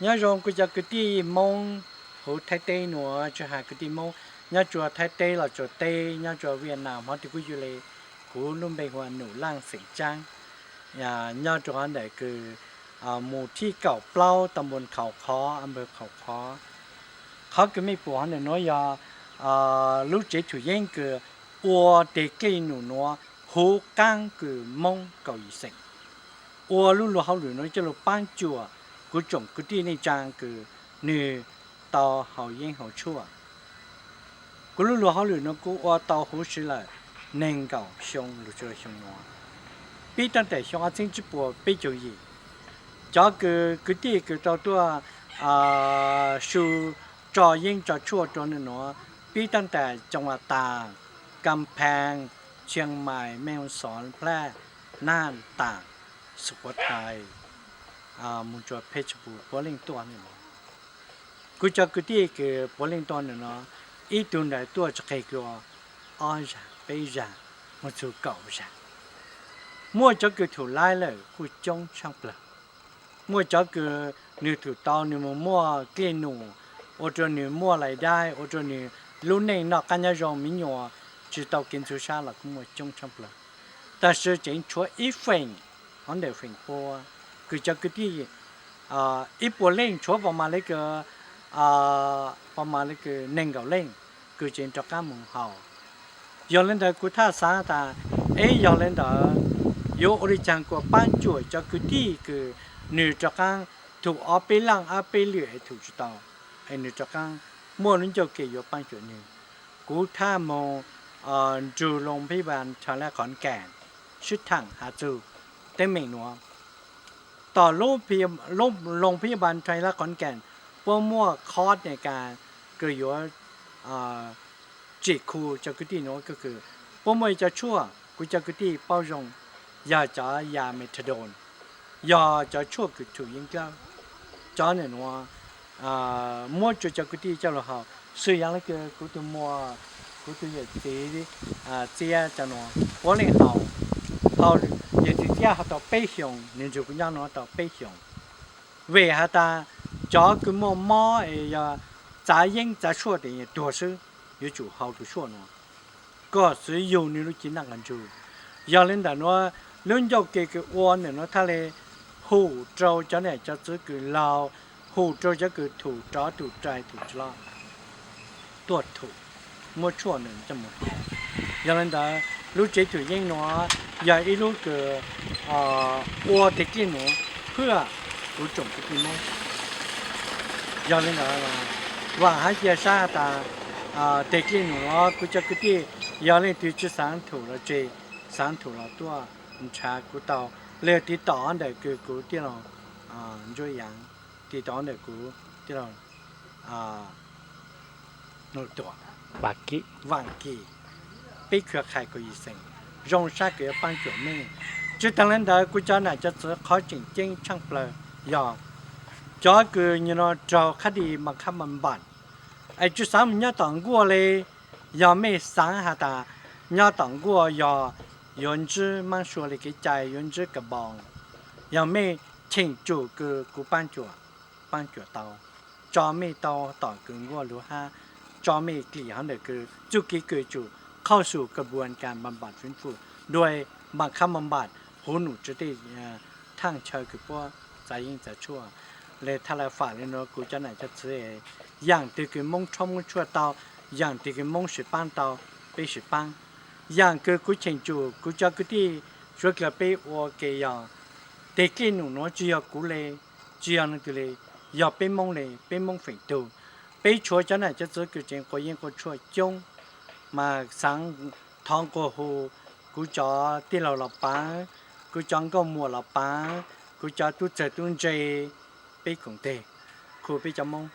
Nyob zoo kuv cov kwv tij Hmoob huv Thaib teb nuav, tsi has kwv tij Hmoob nyob tsua Thaib teb los tsua teb, nyob tsua Viaj Nam hov twg kuj yuj le. Kuv lub npe hu ua Num Laaj xeem Tsaab, nyob rua hov ntawm kws mus thib kaum plaub ta npu Khaum Khov, a npawg Khaum Khov. Qhov kws mej pum hov ntawm nuav yog lub tsev thum yeeb kws ua teg dlej num nuav huv qaab kws Moob kaum yim xeem, ua lub luag hauj lwm nuav coj lug paab cuam kuv tsoom kwv tij neej tsaa kws nwg tau haus yeeb haus tshuaj. Kuv lub luag hauj lwm nuav kuv ua tau huv si lawm neeg nkaum xyoo lug tsua xyoo nuav, pib taag tam xyoo ob txheeb tsib puas peb caug yim. Cov kws kwv tij kws tau tuaj su tso yeeb tso tshuaj rua nwg nuav, pib taag tam Coo As Tas, Kam Phees, Tsheej Maim, Meej Xov, Nplaj, Naaj Tas, Suv Khuv Thais, mus tsua Phej Tshee Pus puav leej tuaj nwg nuav. Kuv cov kwv tij kws puav leej tuaj nwg nuav, ib tug ntawd tuaj tsi qeg dlua ob zag peb zag mus txug kaum zag. Muaj cov kws thum laib lawm kuj coob tshaaj plawg. Muaj cov kws nwg thum tau nwg mus muaj dlej num ua rua nwg muaj lais dai, ua rua nwg lub neej noj qaab nyob zoo, miv nyuas tsi tau kev ntxhw sab los kuj muaj coob tshaaj plawg. Tab sis tseem tshuav ib feem, hov ntawm feem pua kws cov kwv tij ib puas leej, tshuav pas mas le kws, pas mas le kws neeg nkaum leej kws tseem rov qaab mus haus. Yog le ntawd kuv thaj xaav tas, eb yog le ntawd yuav ua le caag kuas paab cuam cov kwv tij kws nwg rov qaab thum ob peb laaj ob peb lwm es thum tsi tau, es nwg rov qaab muaj lub ncauj ke yuav paab cuam nwg. Kuv thaj moog nrug Loo Phij Npas Thaj Laj Khoos Kees sib thaam has txug teeb meem nuav. Tom Loo Phij Npas Thaj Laj Khoos Kees puab muaj khob Amelikas kws yuav tsim khu cov kwv tij nuav, kws puab muaj ib cov tshuaj kuv cov kwv tij paub zoo, yog cov ya methadone, yog cov tshuaj kws thum yeeb dlawb. Cov ntawm nuav muab tsua cov kwv tij coj lug haus, xws yog le kws kuv tug muam, kuv tug yawm txiv Txiab cov nuav puav leej haus, haus, yawm txiv Txiab haus tau peb xyoos, nwg nrug kuv nyob nuav tau peb xyoos. Vim has tas cov kws muaj mob es yog txav yeeb txav tshuaj tes tuag xwb, yuav tsum haus tug tshuaj nuav kom xwv yug nwg lub cev noj qab ntsug. Yog le ntawm nuav, lub ncauj ke kws ua ntawm nuav thaj le hum rau cov nam cov txwv kws laug, hum rau cov kws thum rov thum rais thum tsi loj tuaj thum, muab tshuaj nws coj mus haus. Yog le ntawd, lub tsev thum yeeb nuav yog ib lub kws ua teg dlej num phwj kuv tsoom kwv tij Moob. Yog le ntawd, vaam hab cia sab has tas teg dlej num nuav kuv cov kwv tij yog leej twg tsi xaav thum los tseg, xaav thum los tuaj nrhav kuv tau, los tiv tom ntawm kws kuv tij laug Ntsuab Yaav, tiv tom ntawm kuv tij laug Nuj Tuam, Vaam Kis, peb khwv qhais kaum yim xeem zoo sab kws yuav paab cuam mej. Tsi taag le ntawd, kuv cov nam cov txwv qhov tseem ceeb tshaaj plawg yog cov kws nyob nuav raug khab di mas khab mas npam, es tsi xaav mus nyob tom nkuaj le. Yog mej xaav has tas nyob tom nkuaj yog yuav ntsib maab sua le kev cai, yuav ntsib ka npoo, yog mej cheem tsum kws kuv paab cuam, paab cuam tau, tso mej tau tom kws nkuaj lug hab tso mej klim hov ntawm kws txuj kev kws tsum qhauj sum ka npuas ka npam npam fwv fwm dua npam khab npam npam huv num tsi tej thaaj chaw kws puab txav yeeb txav tshuaj. Le thaj le faam le nuav kuv cov nam cov txwv, yaam twg kws Moob rhaub Moob tshuaj tau, yaam twg kws Moob sim paab tau, peb sim paab. Yaam kws kuv cheem tsum kuv cov kwv tij suav dlawg peb ua ke yog teg dlej num nuav tsi yog kuv le, tsi yog leej twg le, yog peb Moob le, peb Moob feem tug. Peb tshuav cov nam cov txwv kws tseem quas yeeb quas tshuaj coob, mas xaav thov nqua hu kuv cov tij laug los paav, kuv cov nkauj muam los paav, kuv cov tub txawg tub ntse, peb koom teg khu peb cov Moob,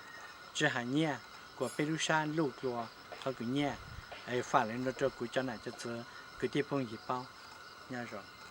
tsi has nyiaj, kuas peb lub sab luj dlua qhov kws nyiaj. Faam le nuav rua kuv cov nam cov txwv kwv tij phooj ywg paub. Nyob zoo.